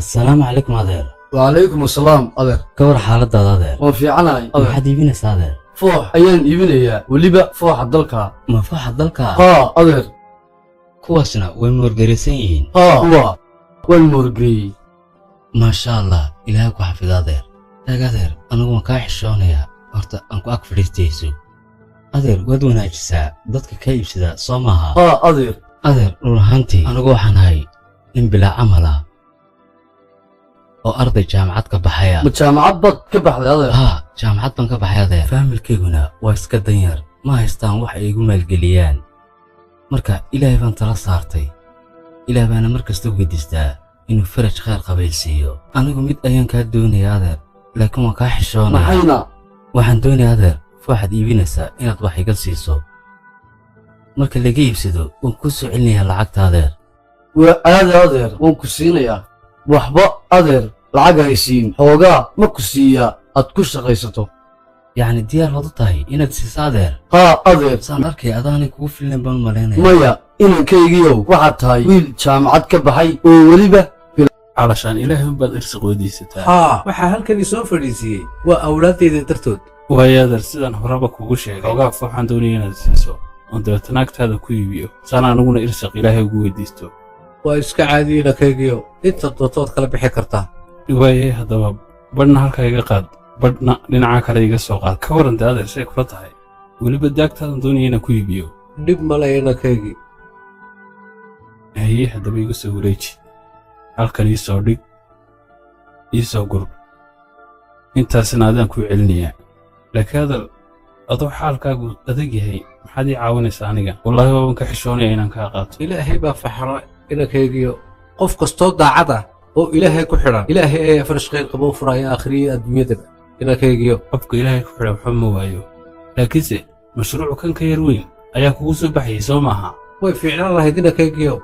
Assalaamu calaykum, adeer. Wacalaykum assalaam, adeer. Ka war xaaladaada, adeer? Waan fiicanahay, adeer. Maxaad iibinaysaa, adeer? Foox ayaan iibinayaa, weliba fooxa dalka. Ma fooxa dalka? Haa, adeer. Kuwaasna way moorgaraysan yihiin. Haa, kuwa waan moorgeeyey. Maasha Allah, Ilaahay ku xafido, adeer. Taag, adeer, anigu waan kaa xishoonayaa. Horta aan ku ag fadhiistayso, adeer. Waad wanaajisaa dadka ka iibsadaa, soo maaha? Haa, adeer. Adeer, run ahaantii anigu waxaan ahay nin bilaa camal ah oo arday jaamacad ka baxaya. Ma jaamacad baad ka baxday, adeer? Haa, jaamacad baan ka baxay, adeer. Faamilkayguna waa iska danyar, ma haystaan wax ay igu maalgeliyaan. Marka Ilaahay baan tala saartay, Ilaah baana mar kasta weydiistaa inuu faraj khayr qabaysiiyo. Anigu mid ayaan kaa doonaya, adeer, laakiin waan kaa xishoonaya. Maxayna? Waxaan doonayaa, adeer, fooxaad iibinaysaa inaad wax iga siiso. Marka laga iibsado waan kuu soo celinayaa lacagta, adeer. Waa caadi, adeer, waan ku siinayaa. Waxba, adeer, lacag haysiin. Xoogaa ma ku siiyaa aad ku shaqaysato. Yacni diyaar baad u tahay inaad siiso, adeer? Haa, adeer. Saan arkay adaanay kugu filnayn baan u malaynaya. Maya, inankaygiyow, waxaad tahay wiil jaamacad ka baxay oo weliba Calashaan Ilaahay unbaad irsiq weydiisataa. Haa, waxaa halkan isoo fadhiisiiyey waa awlaaddayda dartood. Waayo, adeer, sidaan horeba kugu sheegay, xoogaa fooxaan doonaya inaad siiso oon dabeetana agtaada ku iibiyo, saan aniguna irsiq Ilaahay ugu weydiisto. Waa iska caadi, inankaygiyo, inta doontood kala bixi kartaa. Waaye, haddaba badhna halkaa iga qaad, badhna dhinaca kale iga soo qaad. Ka waran dee, adeer, say kula tahay? Weliba daagtaadan doonaya inaan ku iibiyo. Dhib male, inankaygii. Haye, haddaba igu soo wareeji, halkan ii soo dhig, ii soo gur. Intaasna adaan kuu celinayaa. Laakiin adeer, adoo xaalkaagu adag yahay, maxaad ii caawinaysaa aniga? Wallaahi waaban ka xishoonaya inaan kaa qaato. Ilaahay baa faxra, inankaygiyo. Qof kastoo daacad ah oo Ilaahay ku xidhan, Ilaahay ayaa farash khayr qaba u furaya aakhiriya adduunyadaba, inankaygiyo. Qofka Ilaahay ku xidhan waxba ma waayo, laakiinse mashruucu kan ka yar weyn ayaa kugu soo baxayay, soo maaha? Way fiicnaan lahayd, inankaygiyo.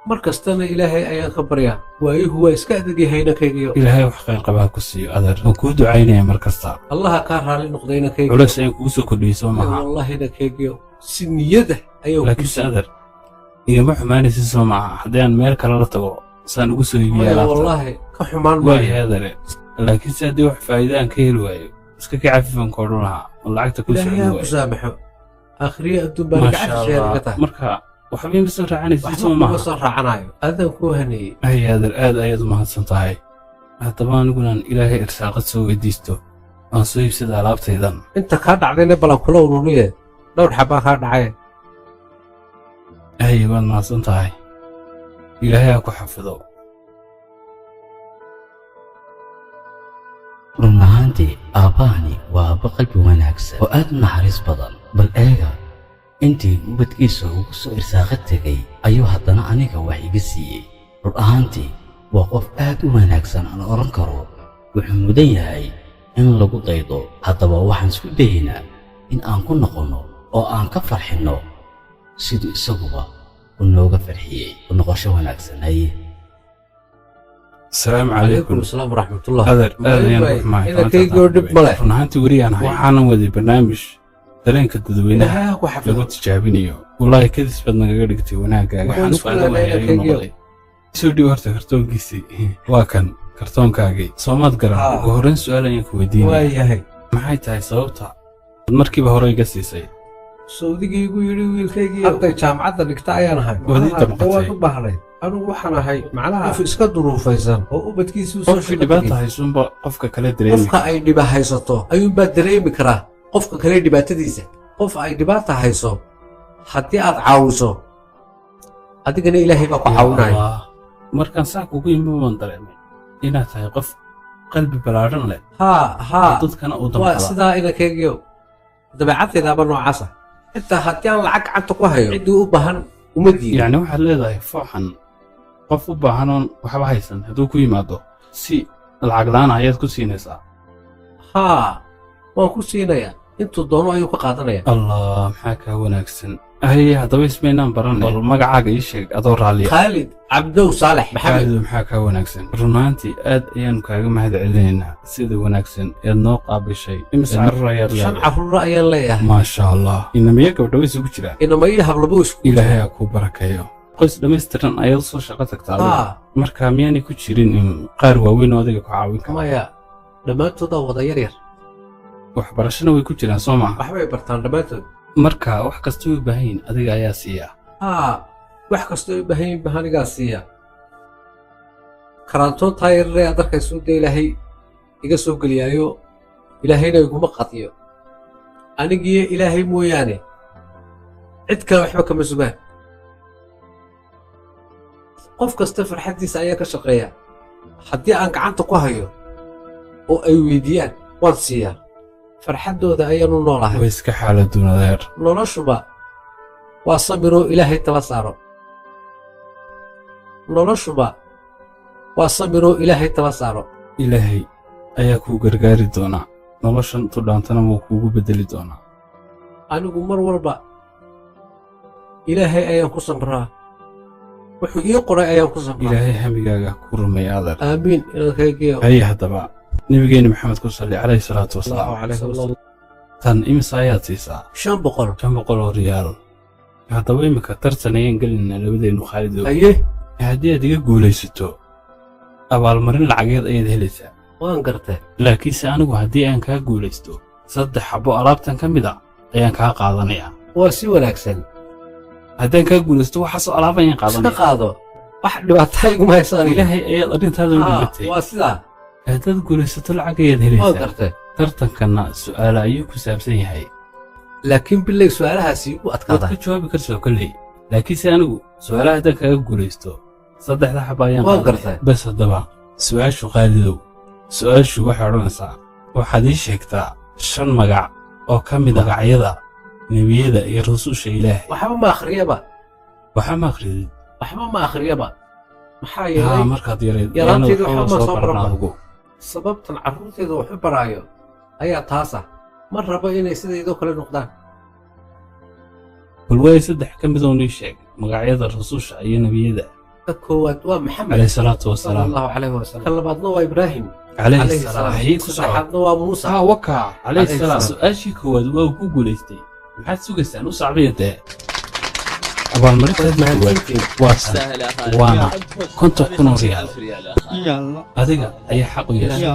Mar kastana Ilaahay ayaan ka baryaa. Waayuhu waa iska adag yahay, inankaygiyo. Ilaahay wax khayr qabaa ku siiyo, adeer. Waan kuu ducaynaya mar kasta. Allaha kaa raalli noqda, inankaygiyo. Culays ayaan kugu soo kordhiyey, soo maaha? Wallahi, inankaygiyo, si niyada ayaan kuu Laakiinse, adeer, igama xumaanaysa, soo maaha, haddii aan meel kale la tago saan ugu soo iibiya Maya. alaabta? Wallaahi ka xumaan maayo. Waayahay, adeere, laakiinse haddii wax faa'iido aan ka heli waayo, iska ka cafifan ka odhan lahaa oo lacagta kuu Ilaahay socon ha ku waayo. saamaxo. Aakhiriya adduun baa naga Maasha cafisaya naga Allah. tahay. Marka waxba ima soo raacanaysid, Waxba soo kuma maaha? soo raacanayo, adaan kuu haneeyey. Hay, adeer, aad ayaad u mahadsan tahay. Haddaba anigunan Ilaahay irsaaqad soo weydiisto, aan soo iibsada alaabtaydan. Inta kaa dhacdayna balan kula ururiye, dhowr xabaa kaa dhacay. Hay, waad mahadsan tahay. Ilaahay ha ku xafido. Run ahaantii aabbahani waa aabbo qalbi wanaagsan oo aad u naxariis badan. Bal eega, intii ubadkiisa ugu soo irsaaqo tegay ayuu haddana aniga wax iga siiyey. Run ahaantii waa qof aad u wanaagsan, aan odhan karo wuxuu mudan yahay in lagu daydo. Haddaba waxaan isku dayaynaa in aan ku noqonno oo aan ka farxinno siduu isaguba uu nooga farxiyey. U noqosho wanaagsan, haye. Asalaamu Calaykum calaykum. asalaam waraxmatullah. Adeer, aad ayaan ugu xumahay. Inankaygiyo, dhib male. Run ahaantii weriyaan ahay, waxaanan waday barnaamij dareenka dadweynaha Ilaahay ha ku xafido. lagu tijaabinayo. Wallaahi kadis baad nagaga dhigtay wanaaggaaga. Waxaan Waxaan isku isku adawaya ayuu inankaygiyo. noqday. Soo dhiib horta kartoonkiisii. Waa kan kartoonkaagii, soomaad garan? Haa. Ugu horreyn su'aal ayaan ku weydiinaya. Waayahay. Maxay tahay sababta aad markiiba hore iga siisay? Sawdigii igu yidhi, wiilkaygii arday jaamacadda dhigta ayaan ahay. Waad ii Macnaha, damqatay. waad u baahnayd. Anigu waxaan ahay macnaha qof iska duruufaysan oo ubadkiisii u soo Qofkii shaqo dhibaata tegey. haysuunba qofka kale dareemi. Qofka ay dhiba haysato ayuunbaa dareemi karaa qofka kale dhibaatadiisa. Qof ay dhibaata hayso haddii aad caawiso, adigana Ilaahay baa ku caawinaya. Allah. Markaan saa kugu yimi baan dareemay inaad tahay qof qalbi ballaadhan leh Haa, haa. oo dadkana u Waa damqada. sidaa, inankaygiyo. Dabeecadaydaaba noocaasa. Xitaa haddii aan lacag gacanta ku hayo, ciddii u baahan uma diido. Yacni waxaad leedahay fooxan qof u baahan oon waxba haysan hadduu ku yimaado, si lacag la'aan ayaad ku siinaysaa? Haa, waan ku siinayaa. Intuu doono ayuu ka qaadanaya. Allah, maxaa kaa wanaagsan! Haye, haddaba ismaynaan baran. Bal magacaaga ii sheeg, adoo raalliya. Khaalid Cabdow Saalex Maxamed. Khaalido, maxaa kaa wanaagsan! Run ahaantii aad ayaanu kaaga mahad celinaynaa sida wanaagsan eed noo qaabishay. Imise carruur ayaad 5 leedahay? Carruura ayaan leeyahay. Maasha Allah. Inamiyo gabdho way isugu jiraan? Inama iyo hablabo isku. Ilaahay ha kuu barakeeyo. Qoys dhammaystiran ayaad usoo shaqo tagtaa adiga. Haa. Marka miyaanay ku jirin in qaar waaweyn oo adiga ku caawin kara? Maya, dhammaantoodaa wada yar yar. Waxbarashana way ku jiraan, soo maaha? Waxbay bartaan dhammaantood. Marka wax kasta way u baahan yihiin, adiga ayaa siiya? Haa, wax kastoo u baahan yihiin baa anigaa siiya. Karaantoontaa yararee aad arkayso dee Ilaahay iga soo geliyaayo, Ilaahayna iguma qadiyo. Anigiyo Ilaahay mooyaane cid kale waxba kama sugaan. Qof kasta farxaddiisa ayaa ka shaqeeya. Haddii aan gacanta ku hayo oo ay weydiiyaan, waan siiyaa. Farxaddooda ayaanu noolahay. Way iska xaaladuun, adeer. Noloshuba waa samiroo Ilaahay tala saaro. Noloshuba waa samiroo Ilaahay tala saaro. Ilaahay ayaa kuu gargaari doonaa, noloshan tudhaantana wuu kuugu bedeli doonaa. Anigu mar walba Ilaahay ayaan ku samraa. Wuxuu ii qoray ayaan ku samraa. Ilaahay hamigaaga ku rumay, adeer. Aamiin, inankaygiyo. Haye, haddaba Nebigeeni Maxamed ku salli, calayhi salaatu wasalaam. Allahu calayhi wasalam. Tan imise ayaad siisaa? 500. 500 oo riyaal. Haddaba iminka tartan ayaan gelinaynaa labadeennu, Khaalidow. Haye. Haddii aad iga guulaysato, abaalmarin lacageed ayaad helaysaa. Waan gartay. Laakiinse anigu haddii aan kaa guulaysto, saddex xabo alaabtan ka mid a ayaan kaa qaadanayaa. Waa si wanaagsan. Haddaan kaa guulaysto, waxaasoo alaab ayaan Iska qaadanaya. qaado, wax dhibaataa iguma haysaan. Ilaahay ayaad arrintaada u dhibatay. Waa sidaa. Haddaad guulaysato, lacag ayaad Waan helaysaa. gartay. Tartankanna su'aala ayuu ku saabsan yahay. Laakiin bilay su'aalahaasi igu Waad adkaada. ka jawaabi kartaa kolley, laakiinse anigu su'aalaha haddaan kaaga guulaysto, saddexda xaba ayaan Waan qaadanaya. gartay. Bas, haddaba su'aashu, Qaalidow, su'aashu waxay odhanaysaa: waxaad ii sheegtaa shan magac oo ka mid a magacyada nebiyada iyo rususha Ilaahay. Waxba ma akhriyaba. Waxa ma akhridid? Waxba ma akhriyaba, maxaa Haa, yeelay markaad yarayd yaraanteeda ayaanad waxba waxba ma soo soo baran baranba. adigu. Sababtan carruurteeda wax u baraayo ayaa taas ah. Ma rabo inay sidaydoo kale noqdaan. Bal waay, saddex ka mid oo nii sheeg magacyada rususha iyo nebiyada. Ka koowaad waa Maxamed, calayhi salaatu sala wasalaam. Allahu calayhi wasalam. Ka labaadna waa Ibraahim, calayhi calayhi salaam. salaam. Hayee, ku soco. Saddexaadna waa Muusa, Haa, waka calayhi calayhi salaam. salaam. Su-aashii koowaad waa uu ku guulaystay. Maxaad sugaysaan? U sacbiya dee. Abaalmarintaada koowaad Mahadsantiin. waa tan, waana 50,000 oo riyaal. Adiga ayaa xaq u yeeshay,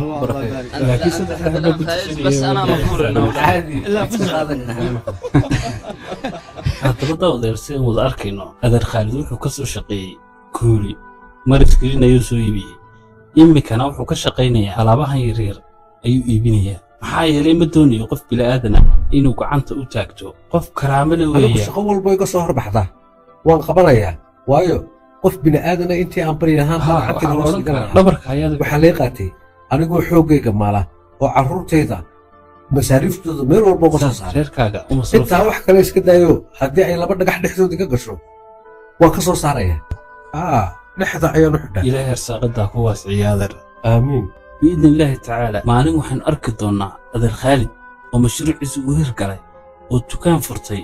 laakiin saddexda xaba ku بس انا مقهور انه Caadi, iska qaadan. Haddaba dabadeer, sidaan wada arkayno, adeer Khaalid wuxuu ka soo shaqeeyey kuuli maris gelin ayuu soo iibiyey. Iminkana wuxuu ka shaqaynayaa alaabahan yaryar ayuu iibinayaa, maxaa yeelay ma doonayo qof bila'aadan ah inuu gacanta u taagto. Qof karaamo le Anigu weeya. shaqo walba iga soo horbaxdaa waan qabanayaa, waayo qof bini aadana intii aan bari lahaan baa Haa, gacantayda waxaa la hoos odhan karaa dhiganaya. dhabarka ayaad. Waxaa lay qaatay anigoo xooggayga maala oo carruurtayda masaariiftooda meel walba uga soo saaray. Reerkaaga u masruuf. Intaa wax kale iska daayo, haddii ay laba dhagax dhexdooda iga gasho, waan ka soo saaraya. Aa, dhexda ayaan u xidhaa. Ilaahay arsaaqadaa ku waasiciya, adeer. Aamiin. Biidni illaahi tacaala, maalin waxaynu arki doonnaa adeer Khaalid oo mashruuciisa uu hirgalay oo dukaan furtay.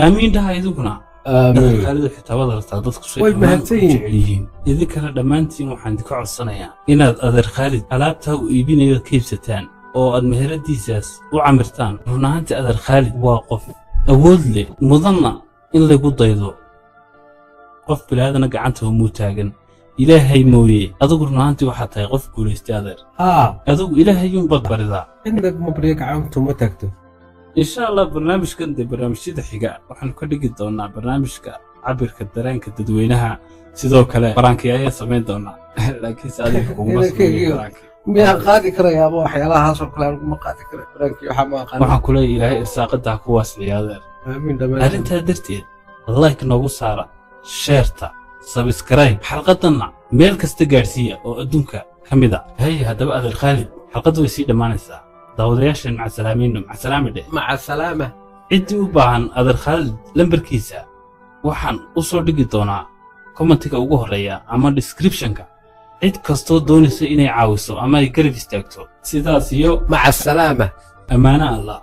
Aamiin dhaha idinkuna. Adeer Aamiin. Khaalid xitaa waad aragtaa dadku say Way dhammaan mahadsan u yihiin. jecel yihiin. Idinkana dhammaantiin waxaan idinka codsanayaa inaad adeer Khaalid alaabtaa uu iibinayo ka iibsataan oo aad meheradiisaas u camirtaan. Run ahaantii, adeer Khaalid waa qof awood leh, mudanna in lagu daydo. Qof bilaadana gacanta umuu taagan, Ilaahay mooye. Adigu run ahaantii waxaad tahay qof guulaystay, adeer. Haa. Adigu Ilaahayuunbaad baridaa. Cidna ma baryo, gacanta uma taagto. Insha Allah, barnaamijkan dee barnaamijyada xiga waxaanu ka dhigi doonaa barnaamijka cabirka dareenka dadweynaha. Sidoo kale prank-i ayaan samayn doonaa, laakiinse adiga kuguma sameeyo prank-i. Miyaan qaadi karayaaba waxyaalahaasoo kale? Anigu ma qaadi kara prank-i, waxaa ma aqaan. Waxaan ku leeyahay, Ilaahay irsaaqada ha ku waasiciyo, adeer. Aamiin dhammaan. Arrintaa darteed like noogu saara, share-ta, subscribe, xalqadanna meel kasta gaadhsiiya oo adduunka ka mid a. Hay, haddaba adeer Khaalid, xalqaddu way sii dhammaanaysaa. Daawadayaashan macasalaamayno, macasalaami dheh. Maca salaama. Ciddii u baahan adeer Khaalid lambarkiisa waxaan u soo dhigi doonaa comment-iga ugu horreeya ama description-ka. Cid kastoo doonaysa inay caawiso ama ay garab istaagto, sidaas iyo Maca salaama. Ammaano Allah.